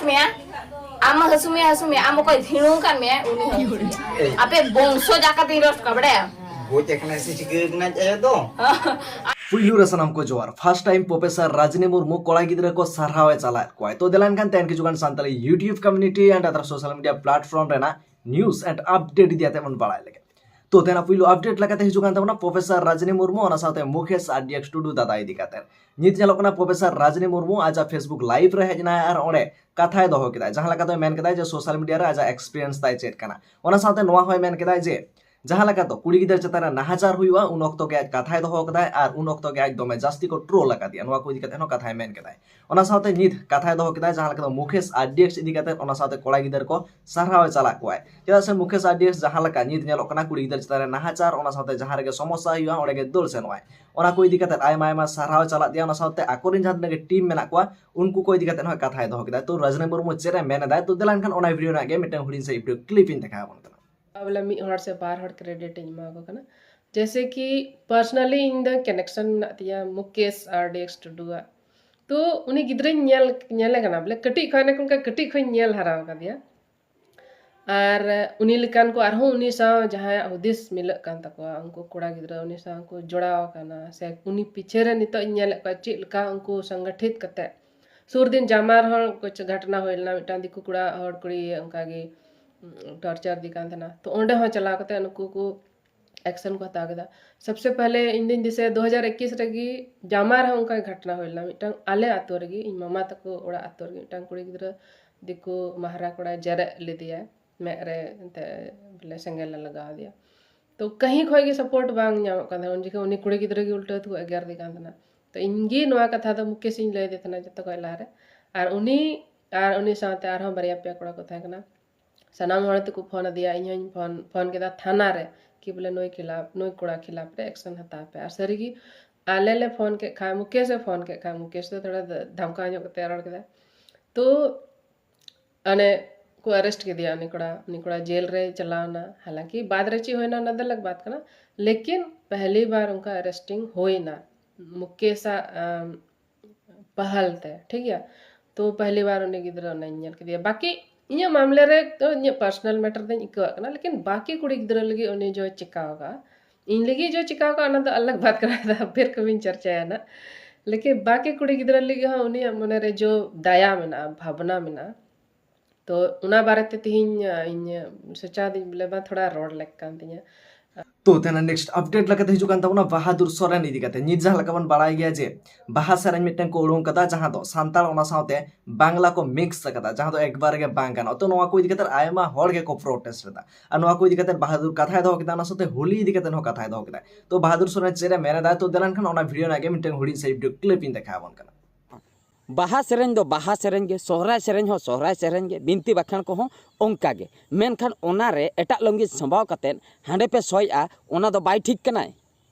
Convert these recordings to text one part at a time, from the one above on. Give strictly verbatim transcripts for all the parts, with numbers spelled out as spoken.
ᱢᱮᱭᱟ, ᱟᱢ ᱦᱟᱹᱥᱩ ᱢᱮᱭᱟ, ᱦᱟᱹᱥᱩ ᱢᱮᱭᱟ, ᱟᱢ ᱚᱠᱚᱭ ᱫᱷᱤᱲᱩ ᱠᱟᱱ ᱢᱮᱭᱟ, ᱩᱱᱤ ᱦᱚᱸ ᱦᱟᱹᱥᱩ ᱢᱮᱭᱟ᱾ ᱟᱯᱮ ᱵᱚᱝᱥᱚ ᱡᱟᱠᱟᱛ ᱤᱧ ᱨᱳᱥᱴ ᱠᱚᱣᱟ, ᱵᱟᱲᱟᱭᱟ? ᱜᱚᱡ ᱟᱠᱟᱱᱟᱭ ᱥᱮ ᱪᱤᱠᱟᱹ ᱟᱠᱟᱱᱟᱭ ᱟᱭᱳ ᱫᱚ? ᱯᱩᱭᱞᱩ ᱨᱮ ᱥᱟᱱᱟᱢ ᱠᱚ ᱡᱚᱦᱟᱨ᱾ First time Professor ᱨᱟᱡᱽᱱᱤ ᱢᱩᱨᱢᱩ ᱠᱚᱲᱟ ᱜᱤᱫᱽᱨᱟᱹ ᱠᱚ ᱥᱟᱨᱦᱟᱣ ᱮ ᱪᱟᱞᱟᱣᱮᱫ ᱠᱚᱣᱟ᱾ ᱛᱚ ᱫᱮᱞᱟ ᱮᱱᱠᱷᱟᱱ ᱛᱮᱦᱮᱧ ᱠᱤᱪᱷᱩ ᱜᱟᱱ Santali YouTube community and other social media platform ᱨᱮᱱᱟᱜ news and update ᱤᱫᱤ ᱠᱟᱛᱮ ᱵᱚᱱ ᱵᱟᱲᱟᱭ ᱞᱮᱜᱮ᱾ ᱛᱚ ᱛᱮᱦᱮᱧᱟᱜ ᱯᱩᱭᱞᱩ update ᱞᱮᱠᱟᱛᱮ ᱦᱤᱡᱩᱜ ᱠᱟᱱ ᱛᱟᱵᱚᱱᱟ Professor ᱨᱟᱡᱽᱱᱤ ᱢᱩᱨᱢᱩ, ᱚᱱᱟ ᱥᱟᱶᱛᱮ ᱢᱩᱠᱮᱥ ᱟᱨ ᱰᱤ ᱮᱠᱥ ᱴᱩᱰᱩ ᱫᱟᱫᱟ ᱤᱫᱤ ᱠᱟᱛᱮ᱾ ᱱᱤᱛ ᱧᱮᱞᱚᱜ ᱠᱟᱱᱟ Professor ᱨᱟᱡᱽᱱᱤ ᱢᱩᱨᱢᱩ ᱟᱡᱟᱜ Facebook live ᱨᱮ ᱦᱮᱡ ᱮᱱᱟᱭ ᱟᱨ ᱚᱸᱰᱮ ᱠᱟᱛᱷᱟᱭ ᱫᱚᱦᱚ ᱠᱮᱫᱟ, ᱡᱟᱦᱟᱸ ᱞᱮᱠᱟ ᱫᱚᱭ ᱢᱮᱱ ᱠᱮᱫᱟᱭ ᱡᱮ social media ᱨᱮ ᱟᱡᱟᱜ experience ᱛᱟᱭ ᱪᱮᱫ ᱠᱟᱱᱟ᱾ ᱚᱱᱟ ᱥᱟᱶᱛᱮ ᱱᱚᱣᱟ ᱦᱚᱸᱭ ᱢᱮᱱ ᱠᱮᱫᱟᱭ ᱡᱮ ᱡᱟᱦᱟᱸ ᱞᱮᱠᱟ ᱫᱚ ᱠᱩᱲᱤ ᱜᱤᱫᱟᱹᱨ ᱪᱮᱛᱟᱱ ᱨᱮ ᱱᱟᱦᱟᱪᱟᱨ ᱦᱩᱭᱩᱜᱼᱟ, ᱩᱱ ᱚᱠᱛᱚ ᱜᱮ ᱟᱡ ᱠᱟᱛᱷᱟᱭ ᱫᱚᱦᱚ ᱠᱟᱫᱟᱭ ᱟᱨ ᱩᱱ ᱚᱠᱛᱚ ᱜᱮ ᱟᱡ ᱫᱚᱢᱮ ᱡᱟᱹᱥᱛᱤ ᱠᱚ troll ᱟᱠᱟᱫᱮᱭᱟ᱾ ᱱᱚᱣᱟ ᱠᱚ ᱤᱫᱤ ᱠᱟᱛᱮ ᱦᱚᱸ ᱠᱟᱛᱷᱟᱭ ᱢᱮᱱ ᱠᱮᱫᱟᱭ᱾ ᱚᱱᱟ ᱥᱟᱶᱛᱮ ᱱᱤᱛ ᱠᱟᱛᱷᱟᱭ ᱫᱚᱦᱚ ᱠᱮᱫᱟᱭ ᱡᱟᱦᱟᱸ ᱞᱮᱠᱟ ᱫᱚ ᱢᱩᱠᱮᱥ ᱟᱨ ᱰᱤ ᱮᱠᱥ ᱤᱫᱤ ᱠᱟᱛᱮ, ᱚᱱᱟ ᱥᱟᱶᱛᱮ ᱠᱚᱲᱟ ᱜᱤᱫᱟᱹᱨ ᱠᱚ ᱥᱟᱨᱦᱟᱣ ᱮ ᱪᱟᱞᱟᱜ ᱠᱚᱣᱟᱭ᱾ ᱪᱮᱫᱟᱜ ᱥᱮ ᱢᱩᱠᱮᱥ ᱟᱨ ᱰᱤ ᱮᱠᱥ ᱡᱟᱦᱟᱸ ᱞᱮᱠᱟ ᱱᱤᱛ ᱧᱮᱞᱚᱜ ᱠᱟᱱᱟ ᱠᱩᱲᱤ ᱜᱤᱫᱟᱹᱨ ᱪᱮᱛᱟᱱ ᱨᱮ ᱱᱟᱦᱟᱪᱟᱨ, ᱚᱱᱟ ᱥᱟᱶᱛᱮ ᱡᱟᱦᱟᱸ ᱨᱮᱜᱮ ᱥᱚᱢᱚᱥᱥᱟ ᱦᱩᱭᱩᱜᱼᱟ ᱚᱸᱰᱮ ᱜᱮ ᱫᱟᱹᱲ ᱥᱮᱱᱚᱜᱼᱟᱭ᱾ ᱚᱱᱟ ᱠᱚ ᱤᱫᱤ ᱠᱟᱛᱮ ᱟᱭᱢᱟ ᱟᱭᱢᱟ ᱥᱟᱨᱦᱟᱣ ᱮ ᱪᱟᱞᱟᱜ ᱜᱮᱭᱟ᱾ ᱚᱱᱟ ᱥᱟᱶᱛᱮ ᱟᱠᱚᱨᱮᱱ ᱡᱟᱦᱟᱸ ᱛᱤᱱᱟᱹᱜ ᱜᱮ team ᱢᱮᱱᱟᱜ ᱠᱚᱣᱟ ᱩᱱᱠᱩ ᱠᱚ ᱤᱫᱤ ᱠᱟᱛᱮ ᱦᱚᱸ ᱠᱟᱛᱷᱟᱭ ᱫᱚᱦᱚ ᱠᱮᱫᱟ᱾ ᱛᱚ ᱨᱟᱡᱽᱱᱤ ᱢᱩᱨᱢᱩ ᱪᱮᱫ ᱮ ᱢᱮᱱ ᱮᱫᱟᱭ, ᱛᱚ ᱫᱮᱞᱟ ᱮᱱᱠᱷᱟᱱ ᱚᱱᱟ video ᱨᱮᱱᱟᱜ ᱜᱮ ᱢᱤᱫᱴᱟᱝ ᱦᱩᱰᱤᱧ ᱥᱟᱺᱦᱤᱡ video clip ᱤᱧ ᱫᱮᱠᱷᱟᱣ ᱟᱵᱚᱱ ᱠᱟᱱᱟ᱾ ᱵᱚᱞᱮ ᱢᱤᱫ ᱦᱚᱲ ᱥᱮ ᱵᱟᱨ ᱦᱚᱲ credit ᱤᱧ ᱮᱢᱟ ᱠᱚ ᱠᱟᱱᱟ᱾ ᱡᱮᱭᱥᱮ ᱠᱤ personally ᱤᱧ ᱫᱚ connection ᱢᱮᱱᱟᱜ ᱛᱤᱧᱟ ᱢᱩᱠᱮᱥ ᱟᱨ ᱰᱤ ᱮᱠᱥ ᱴᱩᱰᱩᱣᱟᱜ᱾ ᱛᱚ ᱩᱱᱤ ᱜᱤᱫᱽᱨᱟᱹᱧ ᱧᱮᱞ, ᱧᱮᱞᱮ ᱠᱟᱱᱟ, ᱵᱚᱞᱮ ᱠᱟᱹᱴᱤᱡ ᱠᱷᱚᱱ, ᱚᱱᱠᱟ ᱠᱟᱹᱴᱤᱡ ᱠᱷᱚᱱ ᱧᱮᱞ ᱦᱟᱨᱟ ᱟᱠᱟᱫᱮᱭᱟ᱾ ᱟᱨ ᱩᱱᱤ ᱞᱮᱠᱟᱱ ᱠᱚ ᱟᱨᱦᱚᱸ ᱩᱱᱤ ᱥᱟᱶ ᱡᱟᱦᱟᱸᱭᱟᱜ ᱦᱩᱫᱤᱥ ᱢᱤᱞᱟᱹᱜ ᱠᱟᱱ ᱛᱟᱠᱚᱣᱟ, ᱩᱱᱠᱩ ᱠᱚᱲᱟ ᱜᱤᱫᱽᱨᱟᱹ ᱩᱱᱤ ᱥᱟᱶ ᱠᱚ ᱡᱚᱲᱟᱣ ᱟᱠᱟᱱᱟ, ᱥᱮ ᱩᱱᱤ ᱯᱤᱪᱷᱮ ᱨᱮ ᱱᱤᱛᱚᱜ ᱤᱧ ᱧᱮᱞᱮᱫ ᱠᱚᱣᱟ ᱪᱮᱫ ᱞᱮᱠᱟ ᱩᱱᱠᱩ ᱥᱚᱝᱜᱚᱴᱷᱤᱛ ᱠᱟᱛᱮ᱾ ᱥᱩᱨ ᱫᱤᱱ ᱡᱟᱢᱟ ᱨᱮᱦᱚᱸ ᱠᱩᱪ ᱜᱷᱚᱴᱱᱟ ᱦᱩᱭ ᱞᱮᱱᱟ, ᱢᱤᱫᱴᱟᱝ ᱫᱤᱠᱩ ᱠᱚᱲᱟ ᱦᱚᱲ ᱠᱩᱲᱤ ᱚᱱᱠᱟ ᱜᱮ torture ᱫᱤ ᱠᱟᱱ ᱛᱟᱦᱮᱱᱟ᱾ ᱛᱚ ᱚᱸᱰᱮ ᱦᱚᱸ ᱪᱟᱞᱟᱣ ᱠᱟᱛᱮ ᱱᱩᱠᱩ ᱠᱚ action ᱠᱚ ᱦᱟᱛᱟᱣ ᱠᱮᱫᱟ᱾ ᱥᱚᱵᱥᱮ ᱯᱮᱦᱞᱮ ᱤᱧ ᱫᱩᱧ ᱫᱤᱥᱟᱹᱭᱟ ᱫᱩ ᱦᱟᱡᱟᱨ ᱮᱠᱩᱥ ᱨᱮᱜᱮ ᱡᱟᱢᱟ ᱨᱮᱦᱚᱸ ᱚᱱᱠᱟ ᱜᱷᱚᱴᱱᱟ ᱦᱩᱭ ᱞᱮᱱᱟ᱾ ᱢᱤᱫᱴᱟᱝ ᱟᱞᱮ ᱟᱛᱳ ᱨᱮᱜᱮ, ᱤᱧ ᱢᱟᱢᱟ ᱛᱟᱠᱚ ᱚᱲᱟᱜ ᱟᱛᱳ ᱨᱮᱜᱮ ᱢᱤᱫᱴᱟᱝ ᱠᱩᱲᱤ ᱜᱤᱫᱽᱨᱟᱹ ᱫᱤᱠᱩ ᱢᱟᱦᱨᱟ ᱠᱚᱲᱟᱭ ᱡᱮᱨᱮᱫ ᱞᱮᱫᱮᱭᱟ, ᱢᱮᱫ ᱨᱮ ᱮᱱᱛᱮ ᱵᱚᱞᱮ ᱥᱮᱸᱜᱮᱞ ᱞᱮ ᱞᱟᱜᱟᱣ ᱟᱫᱮᱭᱟ᱾ ᱛᱚ ᱠᱟᱹᱦᱤ ᱠᱷᱚᱡ ᱜᱮ support ᱵᱟᱝ ᱧᱟᱢᱚᱜ ᱠᱟᱱ ᱛᱟᱦᱮᱱᱟ᱾ ᱩᱱ ᱡᱚᱠᱷᱚᱱ ᱩᱱᱤ ᱠᱩᱲᱤ ᱜᱤᱫᱽᱨᱟᱹ ᱜᱮ ᱩᱞᱴᱟᱹ ᱛᱮᱠᱚ ᱮᱜᱮᱨ ᱫᱮ ᱠᱟᱱ ᱛᱟᱦᱮᱱᱟ᱾ ᱛᱚ ᱤᱧ ᱜᱮ ᱱᱚᱣᱟ ᱠᱟᱛᱷᱟ ᱫᱚ ᱢᱩᱠᱮᱥ ᱤᱧ ᱞᱟᱹᱭ ᱟᱫᱮ ᱛᱟᱦᱮᱱᱟ ᱡᱚᱛᱚ ᱠᱷᱚᱡ ᱞᱟᱦᱟᱨᱮ᱾ ᱟᱨ ᱩᱱᱤ, ᱟᱨ ᱩᱱᱤ ᱥᱟᱶᱛᱮ ᱟᱨᱦᱚᱸ ᱵᱟᱨᱭᱟ ᱯᱮᱭᱟ ᱠᱚᱲᱟ ᱠᱚ ᱛᱟᱦᱮᱸ ᱠᱟᱱᱟ᱾ ᱥᱟᱱᱟᱢ ᱦᱚᱲ ᱛᱮᱠᱚ ᱯᱷᱳᱱ ᱟᱫᱮᱭᱟ, ᱤᱧ ᱦᱚᱸᱧ ᱯᱷᱳᱱ, ᱯᱷᱳᱱ ᱠᱮᱫᱟ ᱛᱷᱟᱱᱟ ᱨᱮ ᱠᱤ ᱵᱚᱞᱮ ᱱᱩᱭ ᱠᱷᱤᱞᱟᱯ, ᱱᱩᱭ ᱠᱚᱲᱟ ᱠᱷᱤᱞᱟᱯ ᱨᱮ action ᱦᱟᱛᱟᱣ ᱯᱮ᱾ ᱟᱨ ᱥᱟᱹᱨᱤᱜᱮ ᱟᱞᱮ ᱞᱮ ᱯᱷᱳᱱ ᱠᱮᱫ ᱠᱷᱟᱱ, ᱢᱩᱠᱮᱥ ᱮ ᱯᱷᱳᱱ ᱠᱮᱫ ᱠᱷᱟᱱ, ᱢᱩᱠᱮᱥ ᱫᱚ ᱛᱷᱚᱲᱟ ᱫᱷᱟᱢᱠᱟᱣ ᱧᱚᱜ ᱠᱟᱛᱮ ᱨᱚᱲ ᱠᱮᱫᱟ᱾ ᱛᱚ ᱚᱱᱮ ᱠᱚ arrest ᱠᱮᱫᱮᱭᱟ ᱩᱱᱤ ᱠᱚᱲᱟ, ᱩᱱᱤ ᱠᱚᱲᱟ ᱡᱮᱞ ᱨᱮᱭ ᱪᱟᱞᱟᱣ ᱮᱱᱟ᱾ ᱦᱟᱞᱟᱝᱠᱤ ᱵᱟᱫ ᱨᱮ ᱪᱮᱫ ᱦᱩᱭᱱᱟ ᱚᱱᱟ ᱫᱚ ᱟᱞᱟᱜᱽ ᱵᱟᱛ ᱠᱟᱱᱟ, ᱞᱮᱠᱤᱱ ᱯᱮᱦᱞᱤ ᱵᱟᱨ ᱚᱱᱠᱟ arresting ᱦᱩᱭᱱᱟ ᱢᱩᱠᱮᱥᱟᱜ, ᱟᱢ, ᱯᱟᱦᱟᱞ ᱛᱮ, ᱴᱷᱤᱠ ᱜᱮᱭᱟ᱾ ᱛᱚ ᱯᱟᱦᱞᱤ ᱵᱟᱨ ᱩᱱᱤ ᱜᱤᱫᱽᱨᱟᱹ ᱚᱱᱟᱧ ᱧᱮᱞ ᱠᱮᱫᱮᱭᱟ᱾ ᱵᱟᱠᱤ ᱤᱧᱟᱹᱜ ᱢᱟᱢᱞᱮ ᱨᱮ ᱛᱚ ᱤᱧᱟᱹᱜ ᱯᱟᱨᱥᱚᱱᱟᱞ ᱢᱮᱴᱟᱨ ᱫᱚᱧ ᱟᱹᱭᱠᱟᱹᱣᱟᱜ ᱠᱟᱱᱟ, ᱞᱮᱠᱤᱱ ᱵᱟᱠᱤ ᱠᱩᱲᱤ ᱜᱤᱫᱽᱨᱟᱹ ᱞᱟᱹᱜᱤᱫ ᱩᱱᱤ ᱡᱚ ᱪᱤᱠᱟᱣ ᱠᱟᱜᱼᱟ, ᱤᱧ ᱞᱟᱹᱜᱤᱫ ᱡᱚ ᱪᱤᱠᱟᱣ ᱠᱟᱜᱼᱟ, ᱚᱱᱟ ᱫᱚ ᱟᱞᱟᱜᱽ ᱵᱟᱛ ᱠᱟᱱᱟ, ᱯᱷᱤᱨ ᱠᱚᱵᱤᱧ ᱪᱟᱨᱪᱟᱭᱟ ᱱᱟᱜ᱾ ᱞᱮᱠᱤᱱ ᱵᱟᱠᱤ ᱠᱩᱲᱤ ᱜᱤᱫᱽᱨᱟᱹ ᱞᱟᱹᱜᱤᱫ ᱦᱚᱸ ᱩᱱᱤᱭᱟᱜ ᱢᱚᱱᱮ ᱨᱮ ᱡᱚ ᱫᱟᱭᱟ ᱢᱮᱱᱟᱜᱼᱟ, ᱵᱷᱟᱵᱽᱱᱟ ᱢᱮᱱᱟᱜᱼᱟ᱾ ᱛᱚ ᱚᱱᱟ ᱵᱟᱨᱮᱛᱮ ᱛᱮᱦᱮᱧ ᱤᱧ ᱥᱚᱪᱟᱣ ᱫᱤᱧ ᱵᱚᱞᱮ ᱵᱟᱝ ᱛᱷᱚᱲᱟ ᱨᱚᱲ ᱞᱮᱠ ᱠᱟᱱ ᱛᱤᱧᱟᱹ᱾ ᱛᱚ ᱛᱮᱱᱟᱜ ᱱᱮᱠᱥᱴ ᱟᱯᱰᱮᱴ ᱞᱮᱠᱟᱛᱮ ᱦᱤᱡᱩᱜ ᱠᱟᱱ ᱛᱟᱵᱚᱱᱟ ᱵᱟᱦᱟᱫᱩᱨ ᱥᱚᱨᱮᱱ ᱤᱫᱤ ᱠᱟᱛᱮ᱾ ᱱᱤᱛ ᱡᱟᱦᱟᱸ ᱞᱮᱠᱟ ᱵᱚᱱ ᱵᱟᱲᱟᱭ ᱜᱮᱭᱟ ᱡᱮ ᱵᱟᱦᱟ ᱥᱮᱨᱮᱧ ᱢᱤᱫᱴᱟᱝ ᱠᱚ ᱩᱰᱩᱝ ᱠᱟᱫᱟ, ᱡᱟᱦᱟᱸ ᱫᱚ ᱥᱟᱱᱛᱟᱲ ᱚᱱᱟ ᱥᱟᱶᱛᱮ ᱵᱟᱝᱞᱟ ᱠᱚ ᱢᱤᱠᱥ ᱟᱠᱟᱫᱟ, ᱡᱟᱦᱟᱸ ᱫᱚ ᱮᱠᱵᱟᱨ ᱜᱮ ᱵᱟᱝ ᱜᱟᱱᱚᱜᱼᱟ᱾ ᱛᱚ ᱱᱚᱣᱟ ᱠᱚ ᱤᱫᱤ ᱠᱟᱛᱮ ᱟᱭᱢᱟ ᱦᱚᱲ ᱜᱮᱠᱚ ᱯᱨᱚᱴᱮᱥᱴ ᱞᱮᱫᱟ, ᱟᱨ ᱱᱚᱣᱟ ᱠᱚ ᱤᱫᱤ ᱠᱟᱛᱮ ᱵᱟᱦᱟᱫᱩᱨ ᱠᱟᱛᱷᱟᱭ ᱫᱚᱦᱚ ᱠᱮᱫᱟ, ᱚᱱᱟ ᱥᱟᱶᱛᱮ ᱦᱳᱞᱤ ᱤᱫᱤ ᱠᱟᱛᱮ ᱦᱚᱸ ᱠᱟᱛᱷᱟᱭ ᱫᱚᱦᱚ ᱠᱮᱫᱟ᱾ ᱛᱚ ᱵᱟᱦᱟᱫᱩᱨ ᱥᱚᱨᱮᱱ ᱪᱮᱫ ᱮ ᱢᱮᱱ ᱮᱫᱟ, ᱛᱚ ᱫᱮᱞᱟᱱ ᱠᱷᱟᱱ ᱚᱱᱟ ᱵᱷᱤᱰᱤᱭᱳ ᱨᱮᱱᱟᱜ ᱜᱮ ᱢᱤᱫᱴᱟᱝ ᱦᱩᱰᱤᱧ ᱥᱟᱹᱦᱤᱡ ᱵᱷᱤᱰᱤᱭᱳ ᱠᱞᱤᱯ ᱤᱧ ᱫᱮᱠᱷᱟᱣ ᱟᱵᱚᱱ ᱠᱟᱱᱟ᱾ ᱵᱟᱦᱟ ᱥᱮᱨᱮᱧ ᱫᱚ ᱵᱟᱦᱟ ᱥᱮᱨᱮᱧ ᱜᱮ, ᱥᱚᱦᱨᱟᱭ ᱥᱮᱨᱮᱧ ᱦᱚᱸ ᱥᱚᱦᱨᱟᱭ ᱥᱮᱨᱮᱧ ᱜᱮ, ᱵᱤᱱᱛᱤ ᱵᱟᱠᱷᱮᱬ ᱠᱚᱦᱚᱸ ᱚᱱᱠᱟ ᱜᱮ᱾ ᱢᱮᱱᱠᱷᱟᱱ ᱚᱱᱟᱨᱮ ᱮᱴᱟᱜ ᱞᱟᱹᱝᱜᱤ ᱥᱟᱢᱵᱟᱣ ᱠᱟᱛᱮᱫ ᱦᱟᱸᱰᱮ ᱯᱮ ᱥᱚᱭᱮᱜᱼᱟ, ᱚᱱᱟ ᱫᱚ ᱵᱟᱭ ᱴᱷᱤᱠ ᱠᱟᱱᱟᱭ᱾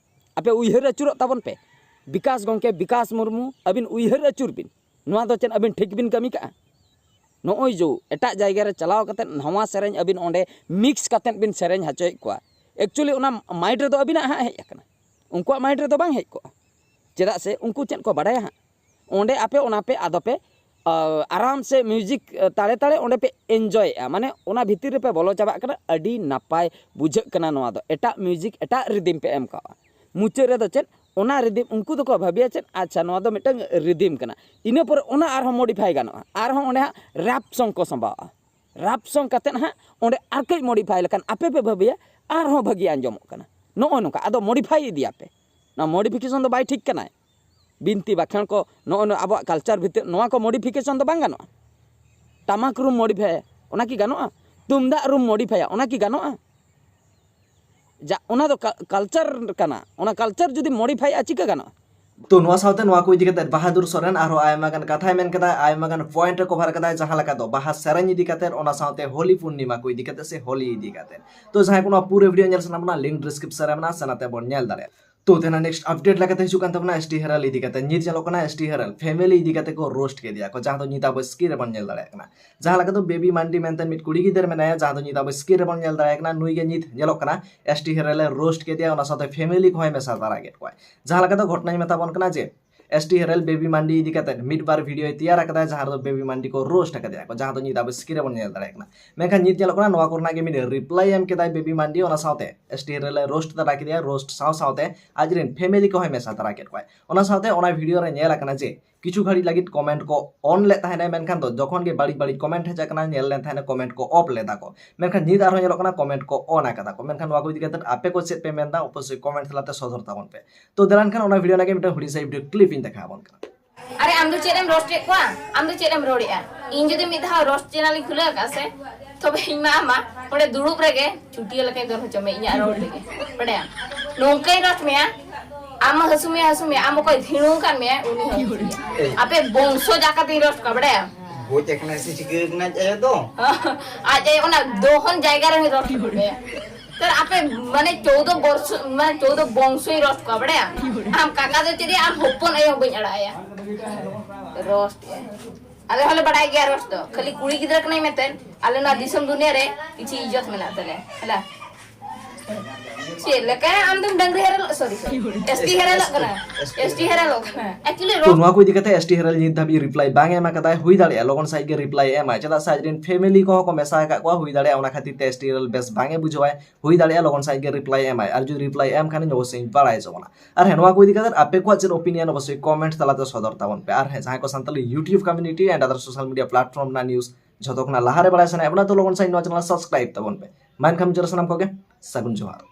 ᱟᱯᱮ ᱩᱭᱦᱟᱹᱨ ᱟᱹᱪᱩᱨᱚᱜ ᱛᱟᱵᱚᱱ ᱯᱮ᱾ ᱵᱤᱠᱟᱥ ᱜᱚᱢᱠᱮ, ᱵᱤᱠᱟᱥ ᱢᱩᱨᱢᱩ, ᱟᱹᱵᱤᱱ ᱩᱭᱦᱟᱹᱨ ᱟᱹᱪᱩᱨ ᱵᱤᱱ, ᱱᱚᱣᱟ ᱫᱚ ᱪᱮᱫ ᱟᱹᱵᱤᱱ ᱴᱷᱤᱠ ᱵᱤᱱ ᱠᱟᱹᱢᱤ ᱠᱟᱜᱼᱟ? ᱱᱚᱜᱼᱚᱭ ᱡᱮ ᱮᱴᱟᱜ ᱡᱟᱭᱜᱟ ᱨᱮ ᱪᱟᱞᱟᱣ ᱠᱟᱛᱮᱫ ᱱᱟᱣᱟ ᱥᱮᱨᱮᱧ ᱟᱹᱵᱤᱱ ᱚᱸᱰᱮ ᱢᱤᱠᱥ ᱠᱟᱛᱮᱫ ᱵᱤᱱ ᱥᱮᱨᱮᱧ ᱦᱚᱪᱚᱭᱮᱫ ᱠᱚᱣᱟ, ᱮᱠᱪᱩᱭᱮᱞᱤ ᱚᱱᱟ ᱢᱟᱭᱤᱱᱰ ᱨᱮᱫᱚ ᱟᱹᱵᱤᱱᱟᱜ ᱦᱟᱸᱜ ᱦᱮᱡ ᱟᱠᱟᱱᱟ, ᱩᱱᱠᱩᱣᱟᱜ ᱢᱟᱭᱤᱱᱰ ᱨᱮᱫᱚ ᱵᱟᱝ ᱦᱮᱡ ᱠᱚᱜᱼᱟ᱾ ᱪᱮᱫᱟᱜ ᱥᱮ ᱩᱱᱠᱩ ᱪᱮᱫ ᱠᱚ ᱵᱟᱰᱟᱭᱟ ᱦᱟᱸᱜ? ᱚᱸᱰᱮ ᱟᱯᱮ ᱚᱱᱟ ᱯᱮ ᱟᱫᱚ ᱯᱮ ᱟ, ᱟᱨᱟᱢ ᱥᱮ ᱢᱤᱣᱡᱤᱠ ᱟ, ᱛᱟᱲᱮ ᱛᱟᱲᱮ ᱚᱸᱰᱮ ᱯᱮ ᱮᱱᱡᱚᱭᱮᱜᱼᱟ, ᱢᱟᱱᱮ ᱚᱱᱟ ᱵᱷᱤᱛᱤᱨ ᱨᱮᱯᱮ ᱵᱚᱞᱚ ᱪᱟᱵᱟᱜ ᱠᱟᱱᱟ᱾ ᱟᱹᱰᱤ ᱱᱟᱯᱟᱭ ᱵᱩᱡᱷᱟᱹᱜ ᱠᱟᱱᱟ ᱱᱚᱣᱟ ᱫᱚ, ᱮᱴᱟᱜ ᱢᱤᱣᱡᱤᱠ ᱮᱴᱟᱜ ᱨᱤᱫᱤᱢ ᱯᱮ ᱮᱢ ᱠᱟᱜᱼᱟ᱾ ᱢᱩᱪᱟᱹᱫ ᱨᱮᱫᱚ ᱪᱮᱫ? ᱚᱱᱟ ᱨᱤᱫᱤᱢ ᱩᱱᱠᱩ ᱫᱚᱠᱚ ᱵᱷᱟᱹᱵᱤᱭᱟ ᱪᱮᱫ, ᱟᱪᱪᱷᱟ ᱱᱚᱣᱟ ᱫᱚ ᱢᱤᱫᱴᱟᱝ ᱨᱤᱫᱤᱢ ᱠᱟᱱᱟ, ᱤᱱᱟᱹ ᱯᱚᱨᱮ ᱚᱱᱟ ᱟᱨᱦᱚᱸ ᱢᱚᱰᱤᱯᱷᱟᱭ ᱜᱟᱱᱚᱜᱼᱟ, ᱟᱨᱦᱚᱸ ᱚᱸᱰᱮ ᱦᱟᱸᱜ ᱨᱟᱯ ᱥᱚᱝ ᱠᱚ ᱥᱟᱢᱵᱟᱣᱟ᱾ ᱨᱟᱯ ᱥᱚᱝ ᱠᱟᱛᱮᱫ ᱦᱟᱸᱜ ᱚᱸᱰᱮ ᱟᱨ ᱠᱟᱹᱡ ᱢᱚᱰᱤᱯᱷᱟᱭ ᱞᱮᱠᱷᱟᱱ ᱟᱯᱮ ᱯᱮ ᱵᱷᱟᱹᱵᱤᱭᱟ ᱟᱨᱦᱚᱸ ᱵᱷᱟᱹᱜᱤ ᱟᱸᱡᱚᱢᱚᱜ ᱠᱟᱱᱟ᱾ ᱱᱚᱜᱼᱚ ᱱᱚᱝᱠᱟ ᱟᱫᱚ ᱢᱚᱰᱤᱯᱷᱟᱭ ᱤᱫᱤᱭᱟᱯᱮ, ᱱᱚᱣᱟ ᱢᱚᱰᱤᱯᱷᱤᱠᱮᱥᱚᱱ ᱫᱚ ᱵᱟᱭ ᱴᱷᱤᱠ ᱠᱟᱱᱟᱭ᱾ ᱵᱤᱱᱛᱤ ᱵᱟᱠᱷᱮᱬ ᱠᱚ ᱱᱚᱜᱼᱚ ᱱᱚᱣᱟ ᱟᱵᱚᱣᱟᱜ ᱠᱟᱞᱪᱟᱨ ᱵᱷᱤᱛᱤᱨ ᱱᱚᱣᱟ ᱠᱚ ᱢᱚᱰᱤᱯᱷᱤᱠᱮᱥᱚᱱ ᱫᱚ ᱵᱟᱝ ᱜᱟᱱᱚᱜᱼᱟ᱾ ᱴᱟᱢᱟᱠ ᱨᱩᱢ ᱢᱚᱰᱤᱯᱷᱟᱭᱟ, ᱚᱱᱟ ᱠᱤ ᱜᱟᱱᱚᱜᱼᱟ? ᱛᱩᱢᱫᱟᱜ ᱨᱩᱢ ᱢᱚᱰᱤᱯᱷᱟᱭᱟ, ᱚᱱᱟ ᱠᱤ ᱜᱟᱱᱚᱜᱼᱟ? ᱡᱟ ᱚᱱᱟ ᱫᱚ ᱠᱟᱞᱪᱟᱨ ᱠᱟᱱᱟ, ᱚᱱᱟ ᱠᱟᱞᱪᱟᱨ ᱡᱩᱫᱤ ᱢᱚᱰᱤᱯᱷᱟᱭᱟ ᱪᱤᱠᱟᱹ ᱜᱟᱱᱚᱜᱼᱟ? ᱛᱚ ᱱᱚᱣᱟ ᱥᱟᱶᱛᱮ ᱱᱚᱣᱟ ᱠᱚ ᱤᱫᱤ ᱠᱟᱛᱮ ᱵᱟᱦᱟᱫᱩᱨ ᱥᱚᱨᱮᱱ ᱟᱨᱦᱚᱸ ᱟᱭᱢᱟ ᱜᱟᱱ ᱠᱟᱛᱷᱟᱭ ᱢᱮᱱ ᱠᱟᱫᱟ, ᱟᱭᱢᱟ ᱜᱟᱱ ᱯᱚᱭᱮᱱᱴ ᱮ ᱠᱚᱵᱷᱟᱨ ᱠᱟᱫᱟ, ᱡᱟᱦᱟᱸ ᱞᱮᱠᱟ ᱫᱚ ᱵᱟᱦᱟ ᱥᱮᱨᱮᱧ ᱤᱫᱤ ᱠᱟᱛᱮ, ᱚᱱᱟ ᱥᱟᱶᱛᱮ ᱦᱳᱞᱤ ᱯᱩᱨᱱᱤᱢᱟ ᱠᱚ ᱤᱫᱤ ᱠᱟᱛᱮ ᱥᱮ ᱦᱳᱞᱤ ᱤᱫᱤ ᱠᱟᱛᱮ᱾ ᱛᱚ ᱡᱟᱦᱟᱸᱭ ᱠᱚ ᱱᱚᱣᱟ ᱯᱩᱨᱟᱹ ᱵᱷᱤᱰᱤᱭᱳ ᱧᱮᱞ ᱥᱟᱱᱟ ᱵᱚᱱᱟ, ᱞᱤᱝᱠ ᱰᱤᱥᱠᱨᱤᱯᱥᱚᱱ ᱨᱮ ᱢᱮᱱᱟᱜᱼᱟ, ᱥᱮ ᱱᱟᱛᱮ ᱵᱚᱱ ᱧᱮᱞ ᱫᱟᱲᱮᱭᱟᱜᱼᱟ᱾ ᱛᱚ ᱛᱮᱱᱟᱜ ᱱᱮᱠᱥᱴ ᱟᱯᱰᱮᱴ ᱞᱮᱠᱟᱛᱮ ᱦᱤᱡᱩᱜ ᱠᱟᱱ ᱛᱟᱵᱚᱱᱟ ᱮᱥ ᱴᱤ ᱦᱮᱨᱟᱞ ᱤᱫᱤ ᱠᱟᱛᱮ᱾ ᱱᱤᱛ ᱧᱮᱞᱚᱜ ᱠᱟᱱᱟ ᱮᱥ ᱴᱤ ᱦᱮᱨᱟᱞ ᱯᱷᱮᱢᱮᱞᱤ ᱤᱫᱤ ᱠᱟᱛᱮ ᱠᱚ ᱨᱳᱥᱴ ᱠᱮᱫᱮᱭᱟ ᱠᱚ, ᱡᱟᱦᱟᱸ ᱫᱚ ᱱᱤᱛ ᱟᱵᱚ ᱥᱠᱨᱤᱱ ᱨᱮᱵᱚᱱ ᱧᱮᱞ ᱫᱟᱲᱮᱭᱟᱜ ᱠᱟᱱᱟ᱾ ᱡᱟᱦᱟᱸ ᱞᱮᱠᱟ ᱫᱚ ᱵᱮᱵᱤ ᱢᱟᱱᱰᱤ ᱢᱮᱱᱛᱮ ᱢᱤᱫ ᱠᱩᱲᱤ ᱜᱤᱫᱟᱹᱨ ᱢᱮᱱᱟᱭᱟ, ᱡᱟᱦᱟᱸ ᱫᱚ ᱱᱤᱛ ᱟᱵᱚ ᱥᱠᱨᱤᱱ ᱨᱮᱵᱚᱱ ᱧᱮᱞ ᱫᱟᱲᱮᱭᱟᱜ ᱠᱟᱱᱟ, ᱱᱩᱭ ᱜᱮ ᱱᱤᱛ ᱧᱮᱞᱚᱜ ᱠᱟᱱᱟ ᱮᱥ ᱴᱤ ᱦᱮᱨᱟᱞ ᱮ ᱨᱳᱥᱴ ᱠᱮᱫᱮᱭᱟ, ᱚᱱᱟ ᱥᱟᱶᱛᱮ ᱯᱷᱮᱢᱮᱞᱤ ᱠᱚᱦᱚᱸᱭ ᱢᱮᱥᱟ ᱛᱟᱨᱟ ᱠᱮᱫ ᱠᱚᱣᱟ᱾ ᱡᱟᱦᱟᱸ ᱞᱮᱠᱟ ᱫᱚ ᱜᱷᱚᱴᱚᱱᱟᱧ ᱢᱮᱛᱟ ᱵᱚᱱ ᱠᱟᱱᱟ ᱡᱮ ᱮᱥ ᱴᱤ ᱦᱮᱨᱮᱞ ᱵᱮᱵᱤ ᱢᱟᱱᱰᱤ ᱤᱫᱤ ᱠᱟᱛᱮ ᱢᱤᱫ ᱵᱟᱨ ᱵᱷᱤᱰᱤᱭᱳᱭ ᱛᱮᱭᱟᱨ ᱟᱠᱟᱫᱟ, ᱡᱟᱦᱟᱸ ᱨᱮᱫᱚ ᱵᱮᱵᱤ ᱢᱟᱱᱰᱤ ᱠᱚ ᱨᱳᱥᱴ ᱟᱠᱟᱫᱮᱭᱟ ᱠᱚ, ᱡᱟᱦᱟᱸ ᱫᱚ ᱧᱤᱫ ᱟᱵᱚ ᱥᱠᱨᱤᱱ ᱨᱮᱵᱚᱱ ᱧᱮᱞ ᱫᱟᱲᱮᱭᱟᱜ ᱠᱟᱱᱟ᱾ ᱢᱮᱱᱠᱷᱟᱱ ᱧᱤᱛ ᱧᱮᱞᱚᱜ ᱠᱟᱱᱟ ᱱᱚᱣᱟ ᱠᱚᱨᱮᱱᱟᱜ ᱜᱮ ᱢᱤᱫ ᱨᱤᱯᱞᱟᱭ ᱮᱢ ᱠᱮᱫᱟᱭ ᱵᱮᱵᱤ ᱢᱟᱱᱰᱤ, ᱚᱱᱟ ᱥᱟᱶᱛᱮ ᱮᱥ ᱴᱤ ᱦᱮᱨᱮᱞ ᱮ ᱨᱳᱥᱴ ᱛᱟᱨᱟ ᱠᱮᱫᱮᱭᱟ, ᱨᱳᱥᱴ ᱥᱟᱶ ᱥᱟᱶᱛᱮ ᱟᱡᱨᱮᱱ ᱯᱷᱮᱢᱮᱞᱤ ᱠᱚᱦᱚᱸᱭ ᱢᱮᱥᱟ ᱛᱟᱨᱟ ᱠᱮᱫ ᱠᱚᱣᱟᱭ᱾ ᱚᱱᱟ ᱥᱟᱶᱛᱮ ᱚᱱᱟ ᱵᱷᱤᱰᱤᱭᱳ ᱨᱮ ᱧᱮᱞ ᱟᱠᱟᱱᱟ ᱡᱮ ᱠᱤᱪᱷᱩ ᱜᱷᱟᱹᱲᱤᱡ ᱞᱟᱹᱜᱤᱫ ᱠᱚᱢᱮᱱᱴ ᱠᱚ ᱚᱱ ᱞᱮᱫ ᱛᱟᱦᱮᱱᱟᱭ, ᱢᱮᱱᱠᱷᱟᱱ ᱫᱚ ᱡᱚᱠᱷᱚᱱ ᱜᱮ ᱵᱟᱹᱲᱤᱡ ᱵᱟᱹᱲᱤᱡ ᱠᱚᱢᱮᱱᱴ ᱦᱮᱡ ᱟᱠᱟᱱᱟ, ᱧᱮᱞ ᱞᱮᱱ ᱛᱟᱦᱮᱱᱟ ᱠᱚᱢᱮᱱᱴ ᱠᱚ ᱚᱯᱷ ᱞᱮᱫᱟ ᱠᱚ, ᱢᱮᱱᱠᱷᱟᱱ ᱧᱤᱛ ᱟᱨᱦᱚᱸ ᱧᱮᱞᱚᱜ ᱠᱟᱱᱟ ᱠᱚᱢᱮᱱᱴ ᱠᱚ ᱚᱱ ᱟᱠᱟᱫᱟ ᱠᱚ᱾ ᱢᱮᱱᱠᱷᱟᱱ ᱱᱚᱣᱟ ᱠᱚ ᱤᱫᱤ ᱠᱟᱛᱮ ᱟᱯᱮ ᱠᱚ ᱪᱮᱫ ᱯᱮ ᱢᱮᱱᱫᱟ, ᱚᱵᱚᱥᱥᱳᱭ ᱠᱚᱢᱮᱱᱴ ᱛᱟᱞᱟᱛᱮ ᱥᱚᱫᱚᱨ ᱛᱟᱵᱚᱱ ᱯᱮ᱾ ᱛᱚ ᱫᱮᱞᱟ ᱮᱱᱠᱷᱟᱱ ᱚᱱᱟ ᱵᱷᱤᱰᱤᱭᱳ ᱨᱮᱱᱟᱜ ᱜᱮ ᱢᱤᱫᱴᱟᱝ ᱦᱩᱰᱤᱧ ᱥᱟᱺᱦᱤᱡ ᱵᱷᱤᱰᱤᱭᱳ ᱠᱞᱤᱯ ᱤᱧ ᱫᱮᱠᱷᱟᱣ ᱟᱵᱚᱱ ᱠᱟᱱᱟ᱾ ᱟᱨᱮ, ᱟᱢ ᱫᱚ ᱪᱮᱫ ᱮᱢ ᱨᱳᱥᱴ ᱮᱫ ᱠᱚᱣᱟ? ᱟᱢ ᱫᱚ ᱪᱮᱫ ᱮᱢ ᱨᱚᱲᱮᱫᱼᱟ? ᱤᱧ ᱡᱩᱫᱤ ᱢᱤᱫ ᱫᱷᱟᱣ ᱨᱳᱥᱴ ᱪᱮᱱᱮᱞ ᱤᱧ ᱠᱷᱩᱞᱟᱹᱣ ᱟᱠᱟᱫ ᱥᱮ, ᱛᱚᱵᱮ ᱤᱧ ᱢᱟ ᱟᱢ ᱢᱟ ᱚᱸᱰᱮ ᱫᱩᱲᱩᱵ ᱨᱮᱜᱮ ᱪᱩᱴᱤᱭᱟᱹ ᱞᱮᱠᱟᱧ ᱫᱚᱱ ᱦᱚᱪᱚ ᱢᱮ ᱤᱧᱟᱹᱜ ᱨᱳᱞ ᱨᱮᱜᱮ, ᱵᱟᱰᱟᱭᱟᱢ? ᱱᱚᱝᱠᱟᱧ ᱨᱳᱥᱴ ᱢᱮᱭᱟ, ᱟᱢ ᱦᱚᱸ ᱦᱟᱹᱥᱩ ᱢᱮᱭᱟ, ᱦᱟᱹᱥᱩ ᱢᱮᱭᱟ, ᱟᱢ ᱚᱠᱚᱭ ᱫᱷᱤᱬᱩ ᱟᱠᱟᱫ ᱢᱮᱭᱟ ᱩᱱᱤ ᱦᱚᱸ ᱦᱟᱹᱥᱩ ᱢᱮᱭᱟ᱾ ᱟᱯᱮ ᱵᱚᱝᱥᱚ ᱡᱟᱠᱟᱛ ᱤᱧ ᱨᱳᱥᱴ ᱠᱚᱣᱟ, ᱵᱟᱰᱟᱭᱟᱢ? ᱜᱚᱡ ᱟᱠᱟᱱᱟᱭ ᱥᱮ ᱪᱤᱠᱟᱹ ᱟᱠᱟᱱᱟᱭ ᱟᱡ ᱟᱭᱳ ᱫᱚ? ᱟᱡ ᱟᱭᱳ ᱚᱱᱟ ᱫᱚᱦᱚᱱ ᱡᱟᱭᱜᱟ ᱨᱮ ᱨᱳᱥᱴ ᱠᱚ ᱢᱮᱭᱟ᱾ ᱛᱟᱨ ᱟᱯᱮ ᱢᱟᱱᱮ ᱪᱳᱫᱚ ᱵᱚᱨᱥᱚ, ᱢᱟᱱᱮ ᱪᱳᱫᱚ ᱵᱚᱝᱥᱚᱭ ᱨᱳᱥᱴ ᱠᱚᱣᱟ, ᱵᱟᱰᱟᱭᱟᱢ? ᱟᱢ ᱠᱟᱠᱟ ᱫᱚ ᱪᱮᱫ, ᱟᱢ ᱦᱚᱯᱚᱱ ᱟᱭᱳ ᱦᱚᱸ ᱵᱟᱹᱧ ᱟᱲᱟᱜ ᱟᱭᱟ᱾ ᱨᱳᱥᱴ ᱮᱭᱟ᱾ ᱟᱞᱮ ᱦᱚᱸᱞᱮ ᱵᱟᱲᱟᱭ ᱜᱮᱭᱟ ᱨᱳᱥᱴ ᱫᱚ, ᱠᱷᱟᱹᱞᱤ ᱠᱩᱲᱤ ᱜᱤᱫᱽᱨᱟᱹ ᱠᱟᱱᱟᱭ ᱢᱮᱱᱛᱮ ᱟᱞᱮ ᱱᱚᱣᱟ ᱫᱤᱥᱚᱢ ᱫᱩᱱᱤᱭᱟᱹ ᱨᱮ ᱠᱤᱪᱷᱩ ᱤᱡᱽᱡᱚᱛ ᱢᱮᱱᱟᱜ ᱛᱟᱞᱮᱭᱟ᱾ ᱦᱮᱞᱟ᱾ ᱪᱮᱫ ᱞᱮᱠᱟ ᱟᱢ ᱫᱚᱢ ᱰᱟᱝᱨᱤ ᱦᱮᱨᱮᱞᱚᱜ, ᱥᱚᱨᱤ, ᱥᱚᱨᱤ, ᱮᱥ ᱴᱤ ᱦᱮᱨᱮᱞᱚᱜ ᱠᱟᱱᱟ, ᱮᱥ ᱴᱤ ᱦᱮᱨᱮᱞᱚᱜ ᱠᱟᱱᱟ᱾ Actually, ᱛᱚ ᱱᱚᱣᱟ ᱠᱚ ᱤᱫᱤ ᱠᱟᱛᱮ ᱮᱥ ᱴᱤ ᱦᱮᱨᱮᱞ ᱱᱤᱛ ᱫᱷᱟᱹᱵᱤᱡ ᱨᱤᱯᱞᱟᱭ ᱵᱟᱝ ᱮ ᱮᱢ ᱟᱠᱟᱫᱟᱭ᱾ ᱦᱩᱭ ᱫᱟᱲᱮᱭᱟᱜᱼᱟ ᱞᱚᱜᱚᱱ ᱥᱟᱺᱦᱤᱡ ᱜᱮ ᱨᱤᱯᱞᱟᱭ ᱮ ᱮᱢᱟᱭ, ᱪᱮᱫᱟᱜ ᱥᱮ ᱟᱡᱨᱮᱱ ᱯᱷᱮᱢᱮᱞᱤ ᱠᱚᱦᱚᱸ ᱠᱚ ᱢᱮᱥᱟ ᱟᱠᱟᱫ ᱠᱚᱣᱟ᱾ ᱦᱩᱭ ᱫᱟᱲᱮᱭᱟᱜᱼᱟ ᱚᱱᱟ ᱠᱷᱟᱹᱛᱤᱨ ᱛᱮ ᱮᱥ ᱴᱤ ᱦᱮᱨᱮᱞ ᱵᱮᱥ ᱵᱟᱝ ᱮ ᱵᱩᱡᱷᱟᱹᱣᱟᱭ᱾ ᱦᱩᱭ ᱫᱟᱲᱮᱭᱟᱜᱼᱟ ᱞᱚᱜᱚᱱ ᱥᱟᱺᱦᱤᱡ ᱜᱮ ᱨᱤᱯᱞᱟᱭ ᱮ ᱮᱢᱟᱭ, ᱟᱨ ᱡᱩᱫᱤ ᱨᱤᱯᱞᱟᱭ ᱮ ᱮᱢ ᱠᱷᱟᱱ ᱤᱧ ᱚᱵᱚᱥᱥᱳᱭ ᱤᱧ ᱵᱟᱲᱟᱭ ᱦᱚᱪᱚ ᱵᱚᱱᱟ᱾ ᱟᱨ ᱦᱮᱸ, ᱱᱚᱣᱟ ᱠᱚ ᱤᱫᱤ ᱠᱟᱛᱮ ᱟᱯᱮ ᱠᱚᱣᱟᱜ ᱪᱮᱫ ᱳᱯᱤᱱᱤᱭᱚᱱ ᱚᱵᱚᱥᱥᱳᱭ ᱠᱚᱢᱮᱱᱴ ᱛᱟᱞᱟᱛᱮ ᱥᱚᱫᱚᱨ ᱛᱟᱵᱚᱱ ᱯᱮ᱾ ᱟᱨ ᱦᱮᱸ, ᱡᱟᱦᱟᱸᱭ ᱠᱚ Santali YouTube community and other social media platform ᱨᱮᱱᱟᱜ ᱱᱤᱭᱩᱡᱽ ᱡᱷᱚᱛᱚ ᱠᱷᱚᱱᱟᱜ ᱞᱟᱦᱟᱨᱮ ᱵᱟᱲᱟᱭ ᱥᱟᱱᱟᱭᱮᱫ ᱵᱚᱱᱟ, ᱛᱚ ᱞᱚᱜᱚᱱ ᱥᱟᱺᱦᱤᱡ ᱱᱚᱣᱟ ᱪᱮᱱᱮᱞ ᱥᱟᱵᱥᱠᱨᱟᱭᱤᱵ ᱛᱟᱵᱚᱱ ᱯᱮ᱾ ᱢᱟ ᱮᱱᱠᱷᱟᱱ ᱢᱩᱪᱟᱹᱫ ᱨᱮ ᱥᱟᱱᱟᱢ ᱠᱚᱜᱮ ᱥᱟᱹᱜᱩᱱ ᱡᱚᱦᱟᱨ᱾